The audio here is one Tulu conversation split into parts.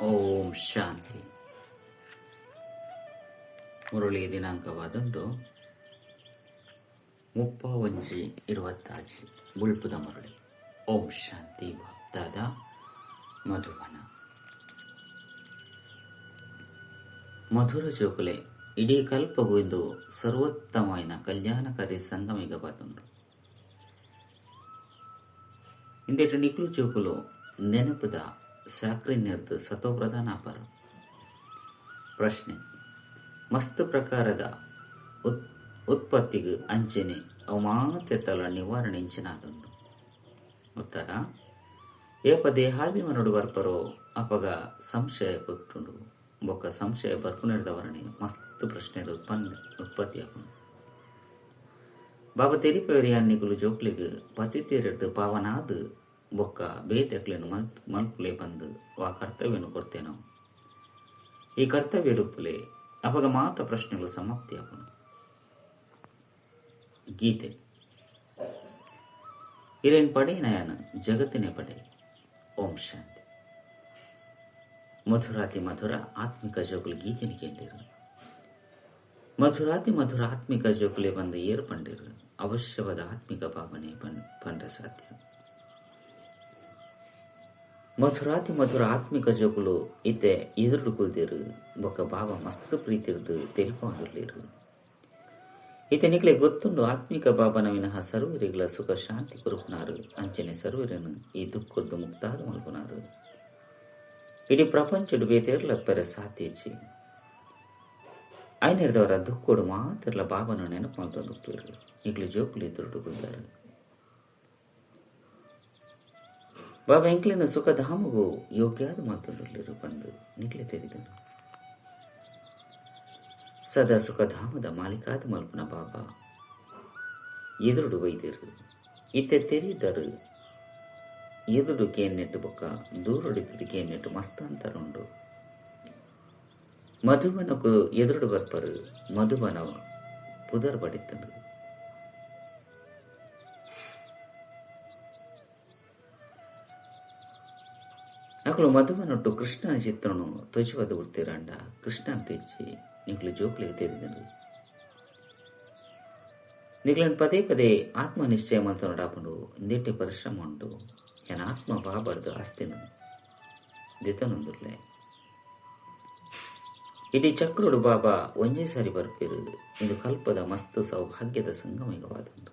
ಓಂ ಶಾಂತಿ. ಮುರಳಿ ದಿನಾಂಕವಾದುಂಡು 31/26 ಬುಳ್ಪುದ ಮುರಳಿ. ಓಂ ಶಾಂತಿ. ಬಾಪ್ದಾದ ಮಧುವನ ಮಧುರ ಜೋಕುಲೆ ಇಡೀ ಕಲ್ಪಗು ಇಂದು ಸರ್ವೋತ್ತಮೈನ ಕಲ್ಯಾಣಕಾರಿ ಸಂಗಮಿಗ ಬಾದುಂಡು. ಇಂದೆಟ ನಿಕ್ಲು ಜೋಕುಲು ನೆನಪುದ ಸಾಕ್ರಿನ್ಯರ್ದು ಸತೋಪ್ರಧಾನ ಅಪರ. ಪ್ರಶ್ನೆ: ಮಸ್ತ್ ಪ್ರಕಾರದ ಉತ್ಪತ್ತಿಗೆ ಅಂಚೆನೆ ಅವು ಮಾತೆತಲ ನಿವಾರಣೆ ಇಂಚಿನಾದುಂಡು. ಉತ್ತರ: ಏಪ ದೇಹಾಭಿಮಾನುಡು ಬರ್ಪರೋ ಅಪಗ ಸಂಶಯ ಪುಟ್ಟುಂಡು. ಬೊಕ್ಕ ಸಂಶಯ ಬರ್ಪುನೆರ್ದವರಣೆ ಮಸ್ತ್ ಪ್ರಶ್ನೆದ ಉತ್ಪತ್ತಿ ಆಪುಂಡು. ಬಾಬಾ ತೆರಿಪೆರಿಯಾನ್ ನಿಕುಲು ಜೋಕ್ಲಿಗ್ ಪತಿತೇರೆರ್ದು ಪಾವನಾದ್ ಬೊಕ್ಕ ಬೇತೆಕ್ಲೆನ್ ಮಲ್ಪುಲೆ ಪಂದ್ ವಾ ಕರ್ತವ್ಯನು ಕೊರ್ತೇನೋ ಈ ಕರ್ತವ್ಯ ಡುಪ್ಪುಲೆ ಅಪಗ ಮಾತ ಪ್ರಶ್ನೆಗಳು ಸಮಾಪ್ತಿ ಆಪುಂಡು. ಗೀತೆ: ಇರೇನ್ ಪಡೆಯನಯನ ಜಗತ್ತಿನೇ ಪಡೆ. ಓಂ ಶಾಂತಿ. ಮಧುರಾತಿ ಮಧುರ ಆತ್ಮಿಕ ಜೋಕುಲು ಗೀತೆని ಕೇಂಡಿರು. ಮಧುರಾತಿ ಮಧುರ ಆತ್ಮಿಕ ಜೋಕುಲೆ ಬಂದು ಏರು ಪಂಡಿರು. ಅವಶ್ಯವಾದ ಆತ್ಮಿಕ ಭಾವನೆ ಪಂಡ ಸಾಧ್ಯ. ಮಧುರಾತಿ ಮಧುರ ಆತ್ಮಿಕ ಜೋಕುಲು ಇತ್ತೆ ಎದುರು ಕುಲ್ದಿರು. ಬೊಕ್ಕ ಭಾವ ಮಸ್ತ್ ಪ್ರೀತಿರ್ದು ತೆರಿಪೊಂದುರ್ಲಿರು. ಇತ್ತೆ ನಿಕ್ಲೆ ಗೊತ್ತುಂಡು ಆತ್ಮಿಕ ಬಾಬನ ವಿನಃ ಸರ್ವರಿಗಳ ಸುಖ ಶಾಂತಿ ಕೊರುಪುನಾರು. ಅಂಚನೆ ಸರ್ವರನ್ನು ಈ ದುಃಖದ್ದು ಮುಕ್ತಾದ ಮಲ್ಪುನಾರು. ಇಡೀ ಪ್ರಪಂಚಡು ಬೇತೇರ್ಲ ಪೆರೆ ಸಾಧ್ಯಚಿ ಐನೆರ್ದವರ ದುಃಖೋಡು ಮಾತಿರ್ಲ ಬಾಬನ ನೆನಪು ಮಲ್ತೊಂದುಪ್ಪೇರು. ನಿಕ್ಲು ಜೋಕುಲು ಎದುರುಡು ಕುಲ್ದಾರು. ಬಾಬಾ ಎಂಕ್ಲಿನ ಸುಖಧಾಮಗೂ ಯೋಗ್ಯಾದ ಮಲ್ತೊಂದುರ್ಲಿರು ಬಂದು ನಿಕ್ಲೆ ತೆರಿದನು. ಸದಾ ಸುಖಧಾಮದ ಮಾಲೀಕಾದ ಮಲ್ಪನ ಬಾಬಾ ಎದುರುಡು ವೈದ್ಯರು. ಇತ್ತೆ ತೆರಿದರು ಎದುರು ಕೇನ್ನೆಟ್ಟು ಬೊಕ್ಕ ದೂರಡಿದ್ದರು ಕೇನ್ನೆಟ್ಟು ಮಸ್ತ್ ಅಂತರುಂಡು. ಮಧುಬನಕು ಎದುರುಡು ಬರ್ಪರು. ಮಧುಬನ ಪುದರ್ ಬಡಿತನು. ಅಕಲು ಮಧುಬನೊಟ್ಟು ಕೃಷ್ಣನ ಚಿತ್ರನು ತೊಜುವದ ಉಡ್ತಿರಂಡ ಕೃಷ್ಣ ತೆಚ್ಚಿ ನಿಕ್ಲು ಜೋಕ್ಲಿಗೆ ತೆರಿದನು. ನಿಕ್ಲನ್ ಪದೇ ಪದೇ ಆತ್ಮ ನಿಶ್ಚಯ ಮಲ್ತೊನಡಾಪುಂಡು. ಇಂದೆಟ್ಟಿ ಪರಿಶ್ರಮ ಉಂಟು. ಎನ್ ಆತ್ಮ ಬಾಬರ್ದು ಆಸ್ತಿನು ದಿತನೊಂದುರ್ಲೆ. ಇಡೀ ಚಕ್ರುಡು ಬಾಬಾ ಒಂಜೇ ಸಾರಿ ಬರ್ಪಿರು. ಇಂದು ಕಲ್ಪದ ಮಸ್ತು ಸೌಭಾಗ್ಯದ ಸಂಗಮಿಗವಾದುಂಡು.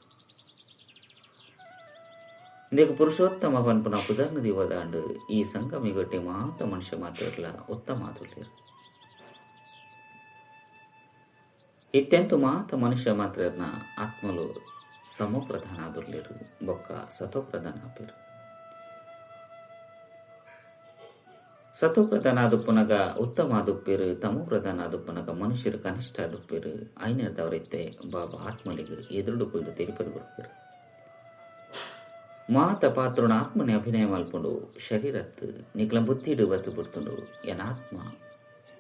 ಇಂದಕ್ಕೆ ಪುರುಷೋತ್ತಮ ಪನ್ಪುನ ಪುದರ್ನ ದಿವದಾಂಡು ಈ ಸಂಗಮಿಗಟ್ಟಿ ಮಾತ ಮನುಷ್ಯ ಮಾತ್ರ ಉತ್ತಮ ಆದುಲ್ಲೇರು. ಇತ್ತೆಂತು ಮಾತ ಮನುಷ್ಯ ಮಾತ್ರನ ಆತ್ಮಲು ತಮೋ ಪ್ರಧಾನ ಆದುರ್ಲೇರು ಬೊಕ್ಕ ಸತೋ ಪ್ರಧಾನ ಆಪೇರು. ಸತೋ ಪ್ರಧಾನ ಆದುಪ್ಪುನಗ ಉತ್ತಮ ಆದುಪ್ಪೇರು. ತಮೋ ಪ್ರಧಾನ ಆದುಪ್ಪುನಗ ಮನುಷ್ಯರು ಕನಿಷ್ಠ ಆದುಪ್ಪೇರು. ಐನೆರ್ದವರಿತ್ತೆ ಬಾಬಾ ಆತ್ಮಲಿಗೆ ಎದುರುಡು ಕುಲ್ದು ತೆರಿಪದು ಕೊರ್ಪೇರು. ಮಾತ ಪಾತ್ರುಣ ಆತ್ಮನೆ ಅಭಿನಯ ಮಲ್ಪುಂಡು. ಶರೀರತ್ ನಿಕ್ಲ ಬುದ್ಧಿಡು ಬತ್ತು ಬಿಡ್ತುಂಡು. ಎನ್ ಆತ್ಮ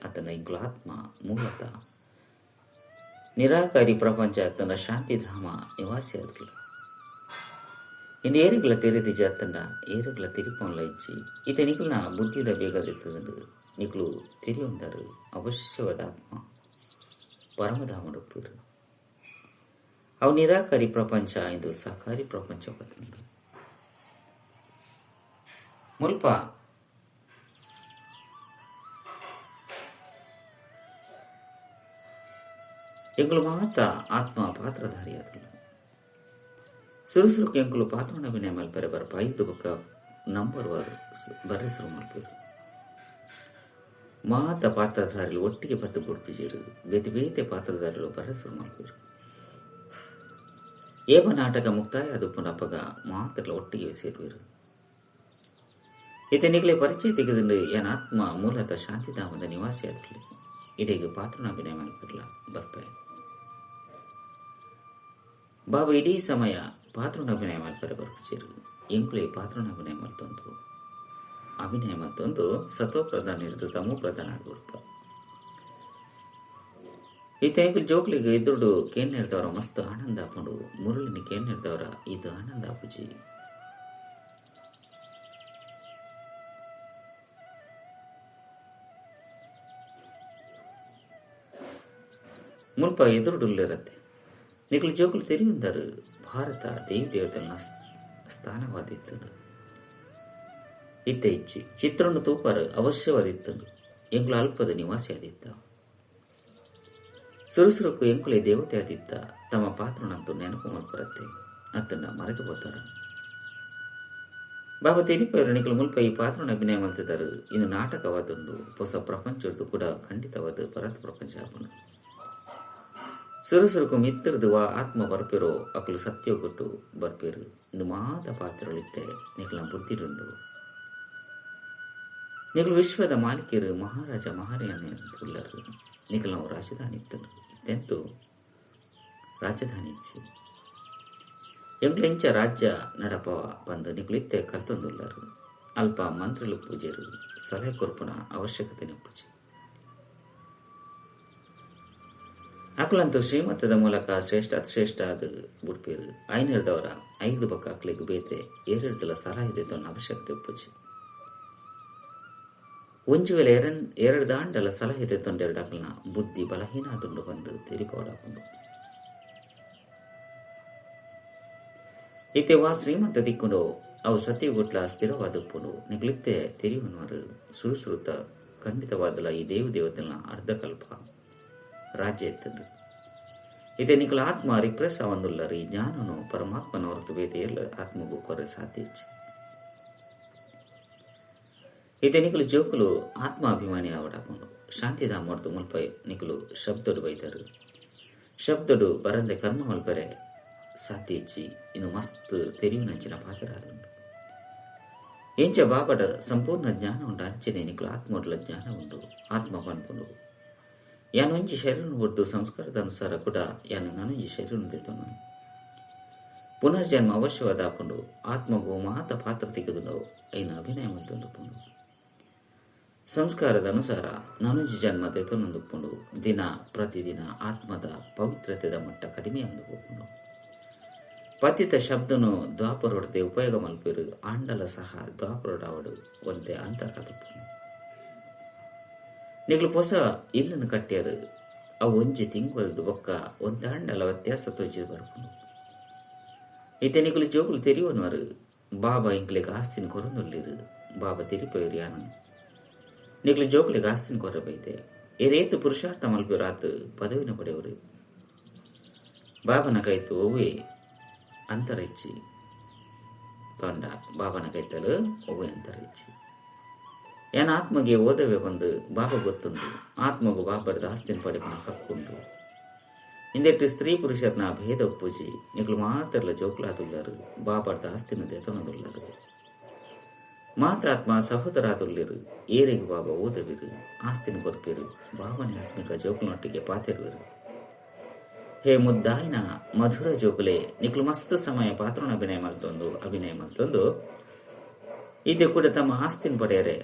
ಅತನ ಇಂಕ್ಲ ಆತ್ಮ ಮೂಲತಃ ನಿರಾಕಾರಿ ಪ್ರಪಂಚ ಅತ್ತನ ಶಾಂತಿಧಾಮ ನಿವಾಸಿ ಆದುಲ್ಲ. ಇಂದು ಏರುಗಳ ತೆರೆದಿ ಜಾತಂಡ ಏರುಗಳ ತಿರಿಪೊನ್ಲ ಇಜ್ಜಿ. ಇತ್ತೆ ನಿಕ್ಲನ ಬುದ್ಧಿದ ಬೇಗದಿತ್ತದಂಡು ನಿಕ್ಲು ತೆರಿಯೊಂದರು. ಅವಶ್ಯವಾದ ಆತ್ಮ ಪರಮಧಾಮಡುಪ್ಪೇರು. ಅವು ನಿರಾಕಾರಿ ಪ್ರಪಂಚ ಇಂದು ಸಾಕಾರಿ ಪ್ರಪಂಚ ಬತ್ತುಂಡು. ಮುಲ್ಪ ಎಂಕುಲು ಮಾತ ಆತ್ಮ ಪಾತ್ರಧಾರಿ ಆದುಲ್ಲ. ಸುರುಸುರುಕು ಎಂಕುಲು ಪಾತ್ರಣ ಅಭಿನಯ ಮಲ್ಪೆರೆ ಬರ್ಪ 5 ಬೊಕ್ಕ ನಂಬರ್ ವಾರು ಬರ್ರೆಸರು ಮಲ್ಪೇರು. ಮಾತ ಪಾತ್ರಧಾರಿಲು ಒಟ್ಟಿಗೆ ಪತ್ತು ಬುಡ್ಪಿಜೇರು. ಬೇತೆ ಬೇತೆ ಪಾತ್ರಧಾರಿಲು ಬರ್ರೆಸರು ಮಲ್ಪೇರು. ಏವ ನಾಟಕ ಮುಕ್ತಾಯ ಅದು ಪುನಪಗ ಮಾತ್ರಲ ಒಟ್ಟಿಗೆ ಸೇರುವರು. ಇತ್ತೆ ನಿಕ್ಲೆ ಪರಿಚಯ ತೆಗೆದುಂಡು. ಎನ್ ಆತ್ಮ ಮೂಲತಃ ಶಾಂತಿಧಾಮದ ನಿವಾಸಿ ಆದುಲ್ಲೆ. ಇಡೀಗ ಪಾತ್ರನ ಅಭಿನಯ ಮಲ್ಪೆರ್ಲ ಬರ್ಪೆ. ಬಾಬಾ ಇಡೀ ಸಮಯ ಪಾತ್ರನ ಅಭಿನಯ ಮಲ್ಪೆರೆ ಬರ್ಪುಚೇರು. ಎಂಕುಲೆ ಪಾತ್ರನ ಅಭಿನಯ ಮಲ್ತೊಂದು ಅಭಿನಯ ಮಲ್ತೊಂದು ಸತೋ ಪ್ರಧಾನ ಹಿಡಿದು ತಮೋ ಪ್ರಧಾನ ಆಡ್ಬಿಡ್ಪ. ಇತ್ತೆ ಎಂಕುಲು ಜೋಕ್ಲಿಗೆ ಎದುರುಡು ಕೇನ್ನೆರ್ದವರ ಮಸ್ತ್ ಆನಂದ ಆಪುಂಡು. ಮುರುಳಿನ ಕೇನ್ನೆರ್ದವರ ಇದು ಆನಂದ ಆಪುಜಿ. ಮುಲ್ಪ ಎದುರುಡುಲ್ಲೆರತ್ತೆ. ನಿಕುಲು ಜೋಕುಲು ತೆರಿಯುಂದರು ಭಾರತ ದೇವಿ ದೇವತೆನ ಸ್ಥಾನವಾದಿತ್ತುಂಡು. ಇತ್ತೆ ಇಚ್ಚಿ ಚಿತ್ರನ್ನು ತೂಪಾರು ಅವಶ್ಯವಾದಿತ್ತುಂಡು. ಎಂಕುಲು ಅಲ್ಪದ ನಿವಾಸಿ ಆದಿತ್ತ. ಸುರುಸುರುಕು ಎಂಕುಲೆ ದೇವತೆ ಆದಿತ್ತ. ತಮ್ಮ ಪಾತ್ರನಂತೂ ನೆನಪು ಮಲ್ಪರತ್ತೆ ಅತ್ತನ್ನ ಮರೆತು ಹೋತಾರ. ಬಾಬಾ ತೆರಿಪವರು ನಿಕುಲು ಮುಲ್ಪ ಈ ಪಾತ್ರನ ಅಭಿನಯ ಮಲ್ತಿದ್ದಾರೆ. ಇದು ನಾಟಕವಾದುಂಡು. ಹೊಸ ಪ್ರಪಂಚದ್ದು ಕೂಡ ಖಂಡಿತವಾದ ಭರತ ಪ್ರಪಂಚ ಆಪುಂಡು. ಸುರುಸುರುಕು ಮಿತ್ರದು ವಾ ಆತ್ಮ ಬರ್ಪೇರೋ ಅಕಲು ಸತ್ಯ ಕೊಟ್ಟು ಬರ್ಪೇರು. ಇಂದು ಮಾತ ಪಾತ್ರಗಳಿತ್ತೆ ನಿಕಲ ಬುದ್ಧಿರುಂಡು. ನಿಕಲು ವಿಶ್ವದ ಮಾಲೀಕರು ಮಹಾರಾಜ ಮಹಾರಾಣಿ ಉಳ್ಳರು. ನಿಕಲ ರಾಜಧಾನಿ ಇತ್ತನು. ಇತ್ತೆಂತೂ ರಾಜಧಾನಿ ಇಚ್ಚಿ ಎಂಕ್ಲು ಎಂಚ ರಾಜ್ಯ ನಡಪ ಬಂದು ನಿಕುಲು ಇತ್ತೆ ಕಲ್ತೊಂದುಲ್ಲರು. ಅಲ್ಪ ಮಂತ್ರಿಲು ಪೂಜೆರು ಸಲಹೆ ಕೊರ್ಪುನ ಅವಶ್ಯಕತೆ ನೆಪ್ಪುಜಿ. ಅಕುಲಂತೂ ಶ್ರೀಮತದ ಮೂಲಕ ಶ್ರೇಷ್ಠ ಅತಿಶ್ರೇಷ್ಠ ಅದು ಬುಡ್ಪೇರು. ಐನಿರ್ದವರ 5 ಬಕ್ಕ ಅಕ್ಲಿಗೆ ಬೇತೆ ಏರೆಡ್ದಲ ಸಲಹೆ ದೆತ್ತೊನ್ನ ಅವಶ್ಯಕತೆ ಉಪ್ಪುಜಿ. ಒಂಜಿ ವೇಳೆ ಎರಡು ದಾಂಡಲ ಸಲಹೆ ದೆತ್ತೊಂಡೆರಡು ಅಕಲ್ನ ಬುದ್ಧಿ ಬಲಹೀನ ಆದುಂಡು ಬಂದು ತೆರಿಪೋಡಾಪುಂಡು. ಇತ್ತೆ ವಾ ಶ್ರೀಮಂತ ದಿಕ್ಕುಂಡು ಅವು ಸತ್ಯಗುಟ್ಲ ಸ್ಥಿರವಾದಪ್ಪುಂಡು. ನಿಗುಲಿತ್ತೆ ತೆರಿಯುವನವರು ಸುರುಸುರುತ ಖಂಡಿತವಾದಲ ಈ ದೇವ ದೇವತೆನ ಅರ್ಧಕಲ್ಪ ರಾಜ್ಯ ಎತ್ತುಂಡು. ಇತ್ತೆ ನಿಕುಲ ಆತ್ಮ ರಿಪ್ರೆಸ್ ಆವಂದುಲ್ಲರು. ಈ ಜ್ಞಾನನು ಪರಮಾತ್ಮನ ಹೊರತು ಬೇತೆ ಎಲ್ಲ ಆತ್ಮಗೂ ಕೊರೆ ಸಾಧ್ಯ ಇಚ್ಚಿ. ಇತ್ತೆ ನಿಕುಲು ಜೋಕುಲು ಆತ್ಮ ಅಭಿಮಾನಿ ಆವಡಾಪುಂಡು. ಶಾಂತಿಧಾಮರ್ದು ಮುಲ್ಪ ನಿಕುಲು ಶಬ್ದಡು ಬೈದರು. ಶಬ್ದಡು ಬರಂದೆ ಕರ್ಮ ಮಲ್ಪರೆ ಸಾಧ್ಯ ಇಚ್ಚಿ. ಇನ್ನು ಮಸ್ತ್ ತೆರಿವಿನಂಚಿನ ಪಾತ್ರ ಆದುಂಡು. ಎಂಚ ಬಾಬಡ ಸಂಪೂರ್ಣ ಜ್ಞಾನ ಉಂಡು ಅಂಚನೆ ನಿಕುಲು ಆತ್ಮೊಡ್ಲ ಜ್ಞಾನ ಉಂಡು. ಆತ್ಮ ಪನ್ಪುಂಡು ಯಾನೊಂಜಿ ಶರೀರ ಒಡ್ಡು ಸಂಸ್ಕಾರದ ಅನುಸಾರ ಕೂಡ ಯಾನ ನಾನೊಂಜಿ ಶರೀರ ದೆತ್ತೊನು. ಪುನರ್ಜನ್ಮ ಅವಶ್ಯವಾದ ಆಪುಂಡು. ಆತ್ಮಗು ಮಾತ ಪಾತ್ರ ತಿಕ್ಕುದುಂಡು ಐನ ಅಭಿನಯ ಮಲ್ತೊಂದುಪ್ಪುಂಡು. ಸಂಸ್ಕಾರದ ಅನುಸಾರ ನಾನೊಂಜಿ ಜನ್ಮ ದೆತ್ತೊಂದುಪ್ಪುಂಡು. ದಿನ ಪ್ರತಿದಿನ ಆತ್ಮದ ಪವಿತ್ರತೆದ ಮಟ್ಟ ಕಡಿಮೆ ಆದು ಪೋಪುಂಡು. ಪತಿತ ಶಬ್ದನು ದ್ವಾಪರೊಡ್ದೆ ಉಪಯೋಗ ಮಲ್ಪೇರು. ಆಂಡಲ ಸಹ ದ್ವಾಪರೊಡಾವಡು ಒಂತೆ ಅಂತರಾದುಪ್ಪುಂಡು. ನಿಕುಲು ಪೊಸ ಇಲ್ಲನ್ನು ಕಟ್ಟ್ಯಾರು. ಅವು ಒಂಜಿ ತಿಂಗಳದು ಬೊಕ್ಕ ಒಂತೆ ಆಂಡಲ ವ್ಯತ್ಯಾಸ ತೋಜಿ ಬರ್ಪುಂಡು. ಇತ್ತೆ ನಿಕುಲು ಜೋಕುಲು ತೆರಿಯುವನವರು ಬಾಬಾ ಇಂಕ್ಲೆಗ್ ಆಸ್ತಿನ ಕೊರೊಂದುಲ್ಲೆರ್. ಬಾಬಾ ತೆರಿಪೋಯೆರ್ ಯಾನು ನಿಕುಲು ಜೋಕುಲೆಗ್ ಆಸ್ತಿನ ಕೊರಬೈತೆ. ಏರೇತು ಪುರುಷಾರ್ಥ ಮಲ್ಪೇರು ಆತ್ ಪದವಿನ ಪಡೆಯವರು. ಬಾಬನ ಕೈತು ಒವ್ವೇ ಅಂತರ ಇಚ್ಚಿ ಪಂಡ ಬಾಬನ ಕೈತಲು ಒವ್ವೇ ಅಂತರ ಇಚ್ಚಿ. ಏನ ಆತ್ಮಗೆ ಓದವೆ ಬಂದು ಬಾಬಾ ಗೊತ್ತುಂಡು. ಆತ್ಮಗು ಬಾಬರದ ಆಸ್ತಿನ ಪಡೆಪುನ ಹಕ್ಕುಂಡು. ಇಂದೆಟ್ಟು ಸ್ತ್ರೀ ಪುರುಷರ್ನ ಭೇದ ಒಪ್ಪುಜಿ. ನಿಕುಲು ಮಾತ್ರಲ ಜೋಕುಲಾದುಲ್ಲರು. ಬಾಬಾರ್ದ ಆಸ್ತಿನ ದೆತೊನದುಲ್ಲರು. ಮಾತಾತ್ಮ ಸಹೋದರಾದುಲ್ಲೆರು. ಏರೆಗ್ ಬಾಬಾ ಓದವಿರು ಆಸ್ತಿನ ಕೊರ್ಪೇರು. ಬಾಬನೆ ಆತ್ಮಿಕ ಜೋಕುಲನೊಟ್ಟಿಗೆ ಪಾತೆರುವರು. ಹೇ ಮುದ್ದಾಯಿನ ಮಧುರ ಜೋಕುಲೆ, ನಿಕುಲು ಮಸ್ತ್ ಸಮಯ ಪಾತ್ರನ ಅಭಿನಯ ಮಲ್ತೊಂದು ಇದೇ ಕೂಡ ತಮ್ಮ ಆಸ್ತಿನ ಪಡೆಯರೆ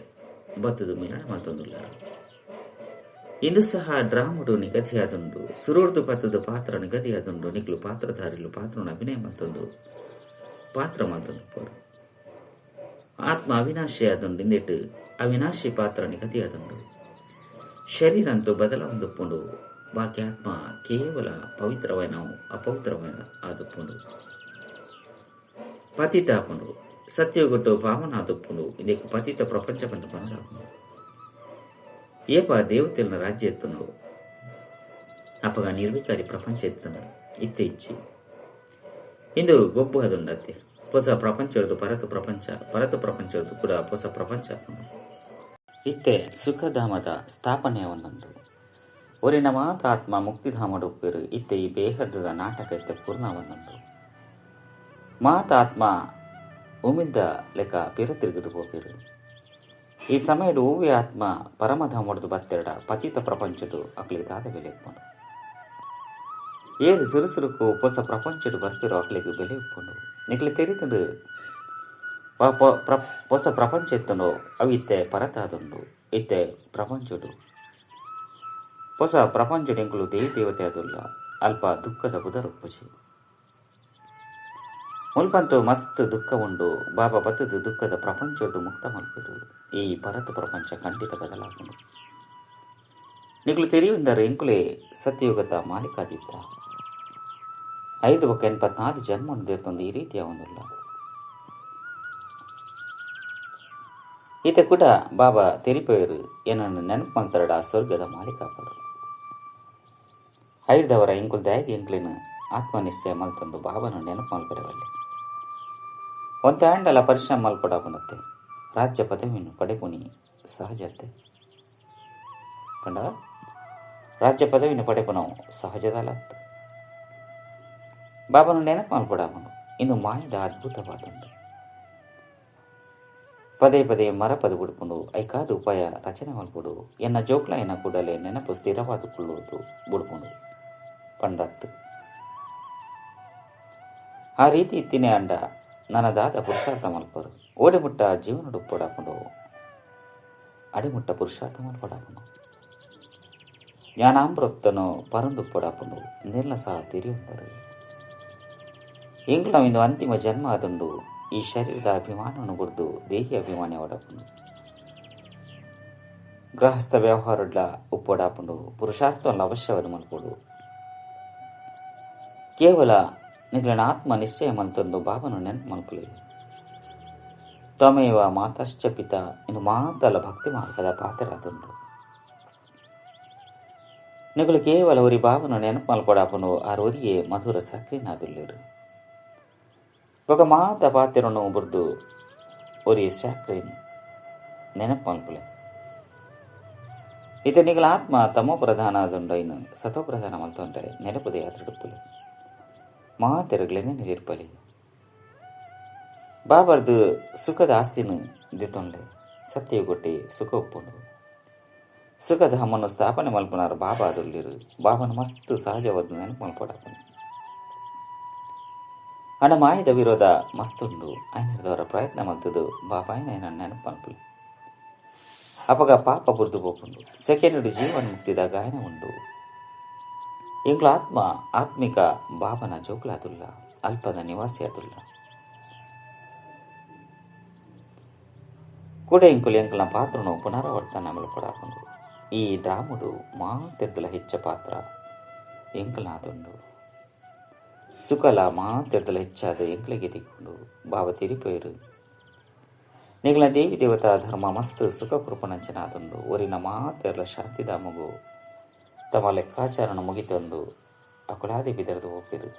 ಬತ್ತದು ಮಿಲನ ಮಲ್ತೊಂದುಲ್ಲರು. ಇಂದು ಸಹ ಡ್ರಾಮಡು ನಿಗದಿಯಾದುಂಡು. ಸುರುರ್ದು ಪತ್ತದ ಪಾತ್ರ ನಿಗದಿಯಾದುಂಡು. ನಿಕುಲು ಪಾತ್ರಧಾರಿಲು ಪಾತ್ರನ ಅಭಿನಯ ಮಲ್ತೊಂದು ಪಾತ್ರ ಮಲ್ತೊಂದು ಪೋರು. ಆತ್ಮ ಅವಿನಾಶಿಯಾದುಂಡು. ಇಂದೆಟ್ಟು ಅವಿನಾಶಿ ಪಾತ್ರ ನಿಗದಿಯಾದುಂಡು. ಶರೀರಂತೂ ಬದಲಾವೊಂದುಪ್ಪುಂಡು. ಬಾಕಿ ಆತ್ಮ ಕೇವಲ ಪವಿತ್ರವೈನ ಅಪವಿತ್ರವೈನ ಆದುಪ್ಪುಂಡು. ಪತಿತ ಆಪುಂಡು. ಸತ್ಯಗುಟ್ಟು ಪಾವನ ಆದುಪ್ಪುಂಡು. ಇದಕ್ಕೆ ಪತಿತ ಪ್ರಪಂಚ ಬಂದು ಪನಡಾಪುಂಡು. ಏಪ ದೇವತೆಲನ ರಾಜ್ಯ ಎತ್ತುಂಡು. ಅಪಗ ನಿರ್ವಿಕಾರಿ ಪ್ರಪಂಚ ಎತ್ತುಂಡು. ಇತ್ತೆ ಇಚ್ಚಿ ಇಂದು ಗೊಬ್ಬು ಅದುಂಡತ್ತೆ. ಹೊಸ ಪ್ರಪಂಚದ್ದು ಪರತು ಪ್ರಪಂಚ, ಪರತು ಪ್ರಪಂಚದ್ದು ಕೂಡ ಹೊಸ ಪ್ರಪಂಚ ಆಪುಂಡು. ಇತ್ತೆ ಸುಖಧಾಮದ ಸ್ಥಾಪನೆಯ ಒಂದುಂಡು. ಒರಿನ ಮಾತ ಆತ್ಮ ಮುಕ್ತಿಧಾಮಡುಪ್ಪೇರು. ಇತ್ತೆ ಈ ಬೇಹದ್ದದ ನಾಟಕ ಇತ್ತೆ ಪೂರ್ಣ ಒಂದುಂಡು. ಮಾತ ಆತ್ಮ ಉಮಿಲ್ದ ಲೆಕ್ಕ ಪಿರ ತಿರುಗುದು ಪೋಪೇರು. ಈ ಸಮಯಡು ಓವಿ ಆತ್ಮ ಪರಮಧಾಮೊಡ್ದು ಬತ್ತೆರಡ ಪತಿತ ಪ್ರಪಂಚಡು ಅಕ್ಲಿಗೆ ದಾದ ಬೆಲೆ ಉಪ್ಪುಂಡು. ಏರು ಸುರುಸುರುಕು ಹೊಸ ಪ್ರಪಂಚಡು ಬರ್ಪಿರೋ ಅಕ್ಲಿಗೆ ಬೆಲೆ ಉಪ್ಪುಂಡು. ನಿಕ್ಲೆ ತೆರಿದುಂಡು ಹೊಸ ಪ್ರಪಂಚ ಎತ್ತುಂಡು ಅವು ಇತ್ತೆ ಪರತಾದುಂಡು. ಇತ್ತೆ ಪ್ರಪಂಚಡು ಹೊಸ ಪ್ರಪಂಚಡು ಎಂಕುಲು ದೇವಿ ದೇವತೆ ಅದುಲ್ಲ. ಅಲ್ಪ ದುಃಖದ ಬುದರೊಪ್ಪುಜಿ. ಮುಲ್ಪಂತೂ ಮಸ್ತ್ ದುಃಖ ಉಂಡು. ಬಾಬಾ ಬತ್ತದ ದುಃಖದ ಪ್ರಪಂಚದ್ದು ಮುಕ್ತ ಮಲ್ಪೇರು. ಈ ಪರತ ಪ್ರಪಂಚ ಖಂಡಿತ ಬದಲಾಗುಂಡು. ನಿಕುಲು ತೆರಿಯುಂದರೆ ಎಂಕುಲೆ ಸತ್ಯಯುಗದ ಮಾಲೀಕಾದಿತ್ತ 5 ಬೊಕ್ಕ 84 ಜನ್ಮವನ್ನು ದೇತೊಂದು ಈ ರೀತಿಯ ಒಂದುಲ್ಲ. ಈತ ಕೂಡ ಬಾಬಾ ತೆರಿಪೆಯರು ಏನನ್ನು ನೆನಪು ಮಂತರಡ ಸ್ವರ್ಗದ ಮಾಲೀಕಾಪರು. ಐದವರ ಎಂಕುಲ್ ದಾಯಗೆ ಎಂಕ್ಲಿನ ಆತ್ಮನಿಶ್ಚಯ ಮಲ್ತೊಂದು ಬಾಬಾನ ನೆನಪು ಮಲ್ಪೆರವಲ್ಲಿ ಒಂತೆ ಆಂಡಲ ಪರಿಶ್ರಮ ಮಲ್ಪಡಾಪನತ್ತೆ ರಾಜ್ಯ ಪದವಿಯನ್ನು ಪಡೆಪುನಿ ಸಹಜತೆ ಕಂಡ ರಾಜ್ಯ ಪದವಿಯನ್ನು ಪಡೆಪುನವು ಸಹಜದಲತ್ತು. ಬಾಬಾನು ನೆನಪು ಮಲ್ಪಡಾಪನು ಇನ್ನು ಮಾಯದ ಅದ್ಭುತವಾದಂಡು ಪದೇ ಪದೇ ಮರಪದ ಬಿಡ್ಕೊಂಡು ಐಕಾದ ಉಪಾಯ ರಚನೆ ಮಲ್ಪಡು ಎನ್ನ ಜೋಕ್ಲಾಯನ ಕೂಡಲೇ ನೆನಪು ಸ್ಥಿರವಾದುಕೊಳ್ಳುವುದು ಬುಡ್ಕೊಂಡು ಪಂಡತ್ತು. ಆ ರೀತಿ ಇತ್ತಿನೇ ಅಂಡ ನನ್ನದಾದ ಪುರುಷಾರ್ಥ ಮಲ್ಪರು ಓಡೆಮುಟ್ಟ ಜೀವನಡುಪ್ಪಡಾಕೊಂಡು ಅಡಿಮುಟ್ಟ ಪುರುಷಾರ್ಥ ಮಲ್ಪಡಾಕೊಂಡು ಜ್ಞಾನಾಮೃತನು ಪರಂದುಪ್ಪಡಾಕೊಂಡು ನಿರ್ಲ ಸಹ ತಿರಿಯುತ್ತಾರೆ. ಇಂಗ್ಲವಿಂದು ಅಂತಿಮ ಜನ್ಮ ಅದುಂಡು ಈ ಶರೀರದ ಅಭಿಮಾನವನ್ನು ಗುರ್ದು ದೇಹಿ ಅಭಿಮಾನಿ ಒಡಪುಂಡು ಗೃಹಸ್ಥ ವ್ಯವಹಾರಡ್ಲ ಉಪ್ಪೊಡಾಪುಂಡು ಪುರುಷಾರ್ಥವನ್ನು ಅವಶ್ಯವನ್ನು ಮಲ್ಪಡು. ಕೇವಲ ನಿಗಳನ್ನ ಆತ್ಮ ನಿಶ್ಚಯ ಮಲ್ತೊಂದು ಬಾಬನು ನೆನಪು ಮಲ್ಪಲಿ. ತ್ವಮೇವ ಮಾತಶ್ಚ ಪಿತ ಇಂದು ಮಾತಲ ಭಕ್ತಿ ಮಾರ್ಗದ ಪಾತ್ರರಾದುಂಡು. ನಿಗಳು ಕೇವಲ ಒರಿ ಬಾಬನು ನೆನಪು ಮಲ್ಪಡಾಪುಂಡು ಆರೋರಿಯೇ ಮಧುರ ಸಕ್ರಿನಾದುಲ್ಲೇರು. ఒక ಮಾತ ಪಾತ್ರನು ಬುರ್ದು ಒರಿ ಸಾಕ್ರಿನ್ ನೆನಪು ಮಲ್ಪಲೆ. ಇತನಿಗಳ ಆತ್ಮ ತಮೋ ಪ್ರಧಾನ ಆದುಂಡೈನು ಸತೋ ಪ್ರಧಾನ ಮಲ್ತೊಂಡೆ ನೆನಪುದೇ ಅತೃಪ್ತಲೆ ಮಾತೆರಗಲೇನೆ ನಿದಿರ್ಪಲಿ. ಬಾಬರ್ದು ಸುಖದ ಆಸ್ತಿನು ದಿತ್ತೊಂಡೆ ಸತ್ಯಗೊಟ್ಟಿ ಸುಖ ಒಪ್ಪುಂಡು ಸುಖಧಾಮನ್ನು ಸ್ಥಾಪನೆ ಮಲ್ಪನಾರ ಬಾಬಾ ಅದುಲ್ಲಿರು. ಬಾಬನ ಮಸ್ತ್ ಸಹಜವಾದ ನೆನಪು ಮಲ್ಪಡಾಪನು. ಅಣ್ಣ ಮಾಯದ ವಿರೋಧ ಮಸ್ತುಂಡು ಆಯ್ನದವರ ಪ್ರಯತ್ನ ಮಲ್ತದು ಬಾಬಾಯನ ನೆನಪು ಮಲ್ಪಲಿ. ಅಪಗ ಪಾಪ ಬುರ್ದು ಪೋಪುಂಡು ಸೆಕೆಂಡ್ ಜೀವನ ಮುಕ್ತಿದ ಗಾಯನ ಉಂಡು. ಎಂಗ್ಲ ಆತ್ಮ ಆತ್ಮಿಕ ಬಾಬನ ಜೋಕ್ಲಾದುಲ್ಲ ಅಲ್ಪದ ನಿವಾಸಿ ಅದುಲ್ಲ. ಕೂಡ ಎಂಕುಲು ಎಂಕಲ್ನ ಪಾತ್ರನು ಪುನರಾವರ್ತನ ಮಲ್ಪಡಾಪುಂಡು. ಈ ಡ್ರಾಮುಡು ಮಾತೆರ್ದಲ ಹೆಚ್ಚ ಪಾತ್ರ ಎಂಕಲ್ನಾದುಂಡು. ಸುಖಲ ಮಾತೆರ್ದಲ ಹೆಚ್ಚಾದ ಎಂಕ್ಲಿಗೆ ದಿಕ್ಕೊಂಡು ಬಾಬಾ ತಿರಿಪೋಯರು. ನಿಗಳ ದೇವಿ ದೇವತಾ ಧರ್ಮ ಮಸ್ತ್ ಸುಖ ಕೃಪಣಂಚನಾದುಂಡು. ಒರಿನ ಮಾತೆರ್ಲ ಶಾಂತಿಧಾಮಗು ತಮ್ಮ ಲೆಕ್ಕಾಚಾರಣ ಮುಗಿತಂದು ಅಕುಲಾದಿ ಬಿದರದು ಹೋಗಿರು.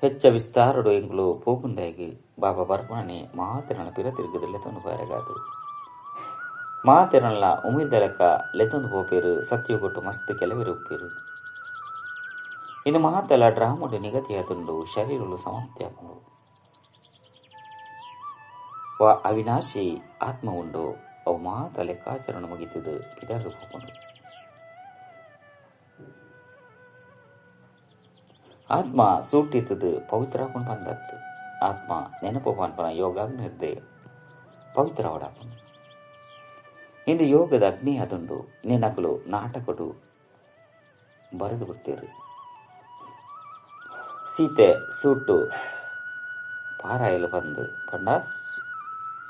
ಹೆಚ್ಚ ವಿಸ್ತಾರಡು ಎಂಗ್ಲು ಪೋಪುಂದಾಗಿ ಬಾಬಾ ಬರ್ಪಣೆ ಮಾತೆರಣ ಪಿರ ತಿರುಗದು ಲೆತ್ತೊಂದು ಬಾರೆಗಾದು ಮಾತೆರಣ್ಲ ಉಮಿಲ್ದಲಕ ಲೆತ್ತೊಂದು ಪೋಪೇರು ಸತ್ಯಗೊಟ್ಟು ಮಸ್ತ್ ಕೆಲವರು ಉಪ್ಪೇರು. ಇನ್ನು ಮಹಾತಲ ಡ್ರಾಮುಡು ನಿಗತಿಯಾದುಂಡು ಶರೀರಲು ಸಮಾಪ್ತಿಯಾಪುಂಡು. ವಾ ಅವಿನಾಶಿ ಆತ್ಮ ಉಂಡು ಅವು ಮಾತ ಲೆಕ್ಕಾಚಾರಣ ಮುಗಿತದು ಪಿದರದು ಹೋಗುಂಡು. ಆತ್ಮ ಸೂಟಿತ್ತದು ಪವಿತ್ರಾಪುಂಡು ಬಂದತ್ತು. ಆತ್ಮ ನೆನಪು ಪನ್ಪನ ಯೋಗಾಗ್ನಿರ್ದೆ ಪವಿತ್ರ ಓಡಾಪುಂಡು. ಇಂದು ಯೋಗದ ಅಗ್ನಿ ಅದುಂಡು ನಿನಕಲು ನಾಟಕಡು ಬರೆದು ಬಿಡ್ತೀರು. ಸೀತೆ ಸೂಟು ಪಾರಾಯಲು ಬಂದು ಪಂಡ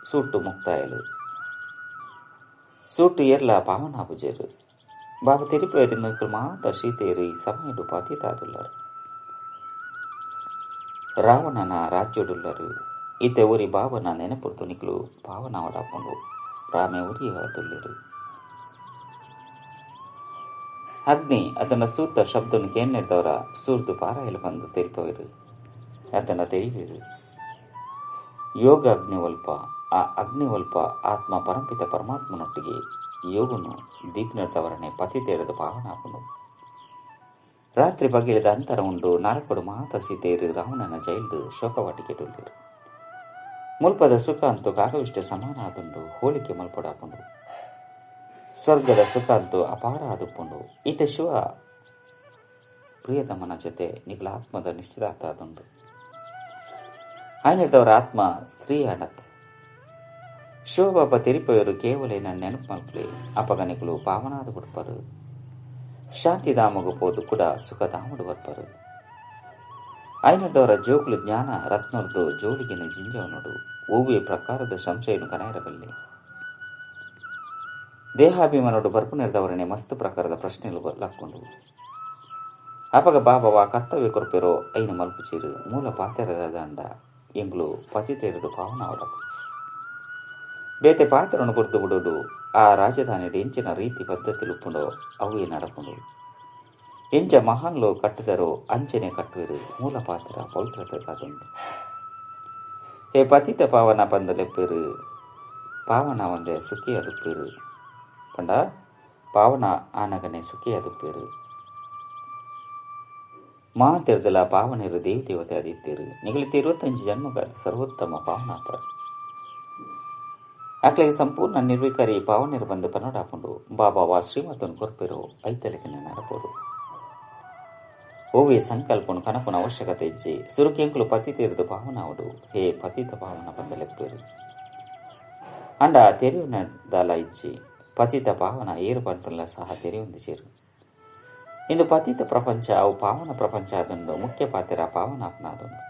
ಸೂಟು ಮುಕ್ತಾಯಲು ಸೂಟು ಏರ್ಲ ಪಾವನ ಪೂಜೆರು. ಬಾಬಾ ತಿರುಪೇರಿ ಮಾತ ಸೀತೆಯರು ಈ ಸಮಯಡು ಪತಿತಾದುಲ್ಲರು. ರಾವಣನ ರಾಜ್ಯಡುಲ್ಲರು. ಈತೆ ಊರಿ ಬಾಬನ ನೆನಪುರ್ತು ನಿಕ್ಲು ಪಾವನ ಒಡಾಪುಂಡು ರಾಮೆ ಉರಿ ಅದುಲ್ಲಿರು. ಅಗ್ನಿ ಅದನ್ನ ಸೂತ ಶಬ್ದನು ಕೇಳಿದವರ ಸೂರ್ದು ಪಾರಾಯಲು ಬಂದು ತೆರಿಪವರು ಅದನ್ನ ತೆರಿವಿರು. ಯೋಗ ಅಗ್ನಿವಲ್ಪ ಆ ಅಗ್ನಿವಲ್ಪ ಆತ್ಮ ಪರಂಪಿತ ಪರಮಾತ್ಮನೊಟ್ಟಿಗೆ ಯೋಗನು ದಿಗ್ನದವರನೆ ಪತಿ ತೇರದ ಪಾವನಾಪನು. ರಾತ್ರಿ ಬಗೆಳಿದ ಅಂತರ ಉಂಡು ನಾಲ್ಕಡು ಮಾತ ಸೀತೆಯರು ರಾವಣನ ಜೈಲ್ಡು ಶೋಕವಾಟಿಕೆಡುಳ್ಳಿರು. ಮುಲ್ಪದ ಸುಖ ಅಂತೂ ಕಾಕವಿಷ್ಟ ಸಮಾನ ಆದುಂಡು ಹೋಲಿಕೆ ಮಲ್ಪಡಾಪುಂಡು. ಸ್ವರ್ಗದ ಸುಖ ಅಂತೂ ಅಪಾರ ಆದುಪ್ಪುಂಡು. ಈತ ಶಿವ ಪ್ರಿಯತಮನ ಜೊತೆ ನಿಗಳ ಆತ್ಮದ ನಿಶ್ಚಿತಾರ್ಥ ಆದುಂಡು. ಆಯ್ನದವರ ಆತ್ಮ ಸ್ತ್ರೀ ಆಡತ್ತೆ. ಶಿವಬಾಬಾ ತಿರುಪೆಯವರು ಕೇವಲ ನನ್ನ ನೆನಪು ಮಲ್ಪಲಿ ಅಪಗಣಿಗಳು ಪಾವನಾದ ಬಿಡ್ಪರು. ಶಾಂತಿಧಾಮಗು ಪೋದು ಕೂಡ ಸುಖಧಾಮಡು ಬರ್ಪರು. ಐನದವರ ಜೋಕುಲು ಜ್ಞಾನ ರತ್ನರ್ದು ಜೋಳಿಗೆನ ಜಿಂಜವನೋಡು ಓವ್ವೆ ಪ್ರಕಾರದ ಸಂಶಯನು ಕನಾಯಿರಬಲ್ಲೆ. ದೇಹಾಭಿಮಾನೋಡು ಬರ್ಪುನೆರ್ದವರನೆ ಮಸ್ತ್ ಪ್ರಕಾರದ ಪ್ರಶ್ನೆಲು ಲಕ್ಕೊಂಡು ಅಪಗ ಬಾಬಾ ಕರ್ತವ್ಯ ಕೊರ್ಪೆರೋ ಐನು ಮಲ್ಪುಚೀರು ಮೂಲ ಪಾತೆರದ ದಂಡ ಎಂಗ್ಲು ಪತಿತೇರದು ಪಾವನ ಅವಡಪ್ಪ ಬೇತೆ ಪಾತ್ರನು ಬುಡ್ದು ಬಿಡೋದು ಆ ರಾಜಧಾನಿ ಎಂಚಿನ ರೀತಿ ಪದ್ಧತಿ ಉಪ್ಪುಂಡೋ ಅವೇ ನಡಪುಂಡು ಎಂಚ ಮಹಾನ್ಲು ಕಟ್ಟಿದರೋ ಅಂಚನೆ ಕಟ್ಟುವಿರು ಮೂಲ ಪಾತ್ರ ಪವಿತ್ರತೆ ಕಾದುಂಡು ಹೇ ಪತಿತ ಪಾವನ ಪಂದಲೆಪ್ಪೇರು ಪಾವನ ಒಂದೇ ಸುಖಿ ಅದುಪ್ಪೇರು ಪಂಡ ಪಾವನ ಆನಗನೆ ಸುಖಿ ಅದುಪ್ಪೇರು ಮಾತೆರ್ದಲ ಪಾವನರು ದೇವಿ ದೇವತೆ ಅದಿತ್ತೇರು ನಿಗಲಿತ 25 ಜನ್ಮಗಾದ ಸರ್ವೋತ್ತಮ ಪಾವನಾಪರ ಅಕ್ಲೆಗೆ ಸಂಪೂರ್ಣ ನಿರ್ವಿಕಾರಿ ಪಾವನರು ಬಂದು ಪನ್ನಡಾಪುಂಡು ಬಾಬಾ ವಾ ಶ್ರೀಮತನ್ನು ಕೊರ್ಪೆರೋ ಐತಲೆಕನೆ ನಡಪೋಡು ಓವೇ ಸಂಕಲ್ಪನು ಕನಪುನ ಅವಶ್ಯಕತೆ ಇಜ್ಜಿ ಸುರುಕೆಂಕುಲು ಪತಿ ತೀರದು ಪಾವನಾವಡು ಹೇ ಪತಿತ ಪಾವನ ಬಂದಲೆಪ್ಪೇರು ಅಂಡ ತೆರೆಯುನದಲ ಇಜ್ಜಿ ಪತಿತ ಪಾವನ ಏರು ಪಂಪಲ್ಲ ಸಹ ತೆರೆಯೊಂದು ಸೇರು ಇಂದು ಪತಿತ ಪ್ರಪಂಚ ಅವು ಪಾವನ ಪ್ರಪಂಚ ಆದುಂಡು ಮುಖ್ಯ ಪಾತ್ರ ಪಾವನಾಪನ ಆದುಂಡು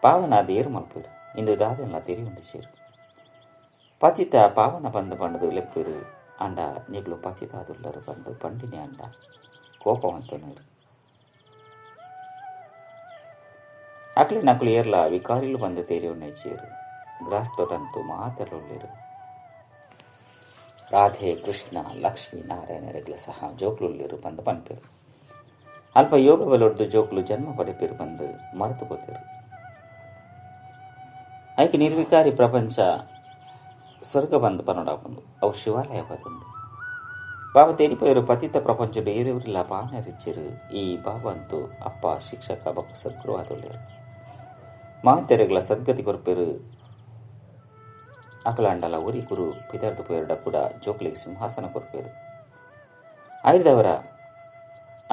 ಪಾವನಾದ ಏರು ಮಲ್ಪೇರು ಇಂದು ದಾದೆಲ್ಲ ತೆರೆಯೊಂದು ಸೇರು ಪತಿತ ಪಾವನ ಬಂದು ಬಂಡದು ಲೆಪ್ಪೇರು ಅಂಡ ನಿಗ್ಲು ಪತಿತ ಆದುಲ್ಲರು ಬಂದು ಪಂಡಿನಿ ಅಂಡ ಕೋಪವಂತನರು ಅಕ್ಲೆ ನಕಲು ಏರ್ಲ ವಿಕಾರಿಲು ಬಂದು ತೇರಿಯೊನ್ನೆ ಚೇರು ಗ್ರಾಸ್ತೋಟಂತೂ ಮಾತರಲ್ಲೇರು ರಾಧೆ ಕೃಷ್ಣ ಲಕ್ಷ್ಮೀ ನಾರಾಯಣರೆಗ್ಲ ಸಹ ಜೋಕ್ಲುಳ್ಳೇರು ಬಂದು ಪನ್ಪೇರು ಅಲ್ಪ ಯೋಗ ಬಲೊಡ್ದು ಜೋಕ್ಲು ಜನ್ಮ ಪಡೆಪೇರು ಬಂದು ಮರೆತು ಪೋತೇರು ಐಕೆ ನಿರ್ವಿಕಾರಿ ಪ್ರಪಂಚ ಸ್ವರ್ಗ ಬಂದು ಪನ್ನೊಡಾಪುಂಡು ಅವು ಶಿವಾಲಯ ಬಂದುಂಡು ಬಾಬಾ ತೇರಿಪೋಯರು ಪತಿತ ಪ್ರಪಂಚಡು ಏರಿವರಿಲ್ಲ ಪಾವನರಿಚ್ಚರು ಈ ಬಾಬಾ ಅಂತೂ ಅಪ್ಪ ಶಿಕ್ಷಕ ಬೊಕ್ಕ ಸದ್ಗುರು ಆದುಳ್ಳೇರು ಮಾತೆರೆಗಳ ಸದ್ಗತಿ ಕೊರ್ಪೇರು ಅಕಲಾಂಡಲ ಉರಿ ಗುರು ಪಿದರ್ದು ಪೋಯರುಡ ಕೂಡ ಜೋಕ್ಲಿಗೆ ಸಿಂಹಾಸನ ಕೊರ್ಪೇರು ಆಯ್ದವರ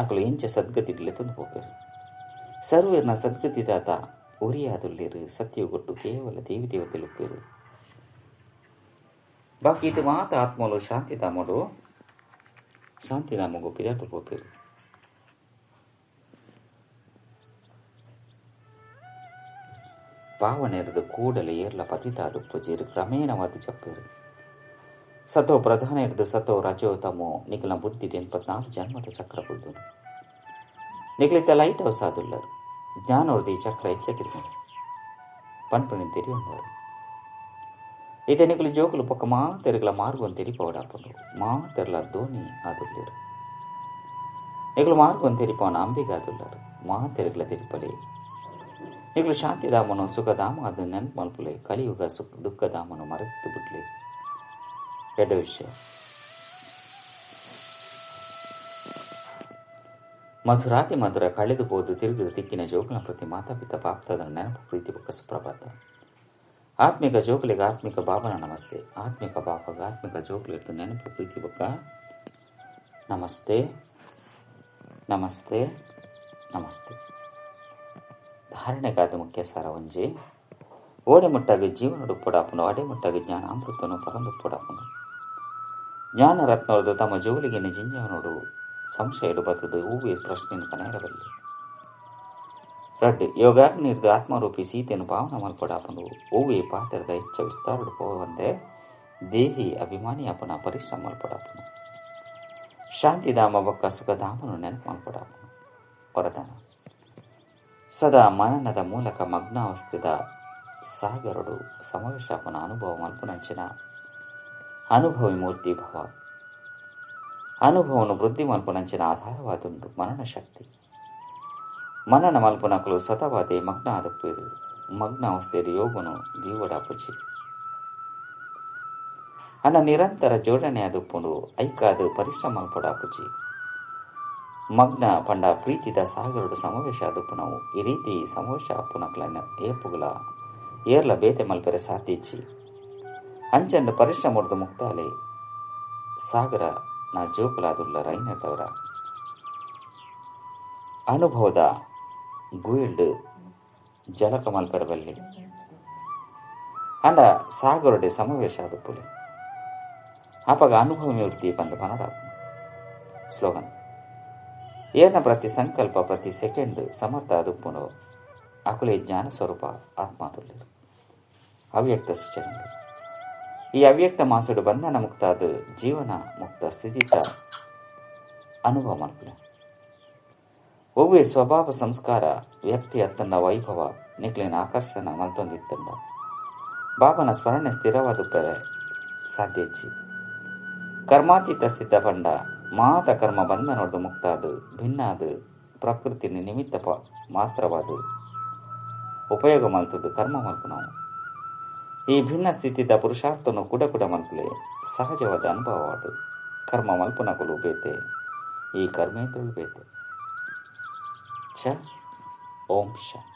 ಅಕಲು ಎಂಚ ಸದ್ಗತಿ ಲೆತ್ತೊಂದು ಪೋಪೇರು ಸರ್ವೇರ್ನ ಸದ್ಗತಿದಾತ ಉರಿಯಾದುಳ್ಳೇರು ಸತ್ಯಗೊಟ್ಟು ಕೇವಲ ದೇವಿ ದೇವತೆಲುಪ್ಪೇರು ಬಾಕಿ ಇದು ಮಾತ ಆತ್ಮಲು ಶಾಂತಿಧಾಮಡು ಶಾಂತಿಧಾಮಗು ಪಿದರ್ದು ಪೋಪೇರು ಪಾವನೆರೆದು ಕೂಡಲೇ ಏರ್ಲ ಪತಿತಾದು ಪುಜೇರು ಕ್ರಮೇಣವಾದ ಜಪ್ಪೇರು ಸತೋ ಪ್ರಧಾನ ಎರೆದು ಸತೋ ರಜೋ ತಮೋ ನಿಖಲ ಬುದ್ಧಿ 84 ಜನ್ಮದ ಚಕ್ರ ಬುದ್ಧನು ನಿಖಲಿತ ಲೈಟ್ ಹೌಸ್ ಆದುಲ್ಲರು ಜ್ಞಾನೋರ್ದಿ ಚಕ್ರ ಹೆಚ್ಚ ತಿರುಗನು ಪನ್ಪಣಿ ತೆರಿಯೊಂದರು ಇತ ನಿಖಲು ಜೋಕುಲು ಪಕ್ಕ ಮಾತೆರಗಳ ಮಾರ್ಗವನ್ನು ತೆರಿಪವಡಾಪನು ಮಾತೆರಲ ಧೋನಿ ಆದುಳ್ಳೇರು ನಿಖಲು ಮಾರ್ಗವನ್ನು ತೆರಿಪವನ ಅಂಬಿಗಾದುಲ್ಲರು ಮಾತೆರಗಳ ತೆರಿಪಲೆ ನಿಗಳು ಶಾಂತಿಧಾಮನು ಸುಖಧಾಮ ಅದು ನೆನಪು ಮಲ್ಪುಲೆ ಕಲಿಯುಗ ಸುಖ ದುಃಖಧಾಮನು ಮರೆತು ಬಿಡ್ಲಿ ಎಡ್ಡ ವಿಷಯ ಮಧುರಾತಿ ಮಧುರ ಕಳೆದು ಹೋದು ತಿರುಗಿದು ತಿಕ್ಕಿನ ಜೋಗುಲ ಪ್ರತಿ ಮಾತಾಪಿತ ಪಾಪ್ತದ ನೆನಪು ಪ್ರೀತಿ ಬೊಕ್ಕ ಸುಪ್ರಭಾತ. ಆತ್ಮಿಕ ಜೋಗುಲಿಗೆ ಆತ್ಮಿಕ ಬಾಬನ ನಮಸ್ತೆ. ಆತ್ಮಿಕ ಬಾಬಾಗ ಆತ್ಮಿಕ ಜೋಗುಲಿದ್ದು ನೆನಪು ಪ್ರೀತಿ ಬೊಕ್ಕ ನಮಸ್ತೆ ನಮಸ್ತೆ ನಮಸ್ತೆ. ಧಾರಣೆಗಾದ ಮುಖ್ಯ ಸಾರ ಒಂಜಿ ಓಡೆ ಮುಟ್ಟಾಗಿ ಜೀವನಡು ಪೊಡಾಪುನು ಅಡೆ ಮುಟ್ಟಾಗಿ ಜ್ಞಾನ ಅಮೃತನು ಪರಂದು ಪೊಡಾಪುನು ಜ್ಞಾನ ರತ್ನವರದು ತಮ್ಮ ಜೋಲಿಗೆ ಜಿಂಜವನೋಡು ಸಂಶಯ ಬತ್ತದು ಹೂವೆ ಪ್ರಶ್ನೆಯನ್ನು ಕನೆಯರಬಲ್ಲೆ. ರಡ್ಡು ಯೋಗಾಗ್ನಿರ್ದು ಆತ್ಮರೂಪಿ ಸೀತೆಯನ್ನು ಪಾವನ ಮಲ್ಪಡಾಪನು ಹೂವೆ ಪಾತ್ರದ ಹೆಚ್ಚ ವಿಸ್ತಾರಡು ಪೋವಂತೆ ದೇಹಿ ಅಭಿಮಾನಿ ಅಪನ ಪರಿಶ್ರಮ ಮಲ್ಪಡಾಪನು ಶಾಂತಿಧಾಮ ಬೊಕ್ಕ ಸುಖಧಾಮನು ನೆನಪು ಮಲ್ಪಡಾಪನು. ವರದಾನ ಸದಾ ಮನನದ ಮೂಲಕ ಮಗ್ನಾವಸ್ಥೆದ ಸಾಗರಡು ಸಮಾವೇಶಾಪನ ಅನುಭವ ಮಲ್ಪುನಂಚಿನ ಅನುಭವಿ ಮೂರ್ತಿ ಭವ ಅನುಭವನು ವೃದ್ಧಿ ಮಲ್ಪುನಂಚಿನ ಆಧಾರವಾದುಂಡು ಮನನ ಶಕ್ತಿ. ಮನನ ಮಲ್ಪುನಕಲು ಸತವಾದೆ ಮಗ್ನ ಆದಪ್ಪೇರು ಮಗ್ನ ಅವಸ್ಥೆಯಲ್ಲಿ ಯೋಗನು ದೀವಡಾಪುಚಿ ಅನ್ನ ನಿರಂತರ ಜೋಡಣೆ ಆದುಪ್ಪುಂಡು ಐಕಾದು ಪರಿಶ್ರಮ ಮಲ್ಪಡಾಪುಚಿ ಮಗ್ನ ಪಂಡ ಪ್ರೀತಿದ ಸಾಗರಡು ಸಮಾವೇಶ ಆದುಪ್ಪುನವು ಈ ರೀತಿ ಸಮಾವೇಶ ಅಪ್ಪುನಕಲನ್ನ ಏಪುಗುಲ ಏರ್ಲ ಬೇತೆ ಮಲ್ಪೆರೆ ಸಾತೀಚಿ ಅಂಚಂದ ಪರಿಶ್ರಮ ಮುಕ್ತಾಲೆ ಸಾಗರ ನಾ ಜೋಕುಲಾದುಲ್ಲ ರೈನದವರ ಅನುಭವದ ಗುಯಿಲ್ಡ್ ಜಲಕ ಮಲ್ಪೆರಬಲ್ಲಿ ಅಂಡ ಸಾಗರಡೆ ಸಮಾವೇಶ ಆದುಪ್ಪುಲೆ ಆಪಗ ಅನುಭವ ವೃತ್ತಿ ಬಂದ ಪನಡ. ಸ್ಲೋಗನ್ ಏರ್ನ ಪ್ರತಿ ಸಂಕಲ್ಪ ಪ್ರತಿ ಸೆಕೆಂಡ್ ಸಮರ್ಥ ಆದುಪ್ಪುನು ಅಕುಲೆ ಜ್ಞಾನ ಸ್ವರೂಪ ಆತ್ಮಾದುಳ್ಳಿರು. ಅವ್ಯಕ್ತ ಸೂಚನೆಗಳು ಈ ಅವ್ಯಕ್ತ ಮಾಸಡು ಬಂಧನ ಮುಕ್ತಾದ ಜೀವನ ಮುಕ್ತ ಸ್ಥಿತಿತ ಅನುಭವ ಮಲ್ಪುಲೆ. ಒವ್ವೆ ಸ್ವಭಾವ ಸಂಸ್ಕಾರ ವ್ಯಕ್ತಿ ಅತ್ತಂಡ ವೈಭವ ನಿಕ್ಲೆನ ಆಕರ್ಷಣ ಮಲ್ತೊಂದಿತ್ತಂಡ ಬಾಬನ ಸ್ಮರಣೆ ಸ್ಥಿರವಾದ ಪೆರೆ ಸಾಧ್ಯ ಇಜ್ಜಿ. ಕರ್ಮಾತೀತ ಸ್ಥಿತ ಪಂಡ ಮಾತ ಕರ್ಮ ಬಂಧನೊಡ್ದು ಮುಕ್ತಾದ ಭಿನ್ನಾದ ಪ್ರಕೃತಿ ನಿಮಿತ್ತ ಮಾತ್ರವಾದ ಉಪಯೋಗ ಮಲ್ತದ ಕರ್ಮ ಮಲ್ಪುನವು. ಈ ಭಿನ್ನ ಸ್ಥಿತಿದ ಪುರುಷಾರ್ಥನು ಕುಡ ಕುಡ ಮಲ್ಪುಲೆ ಸಹಜವಾದ ಅನುಭವವಾಡು. ಕರ್ಮ ಮಲ್ಪುನಕುಲು ಬೇತೆ, ಈ ಕರ್ಮೇಂದ್ರಳು ಬೇತೆ. ಚ ಓಂ ಶಾಂತಿ.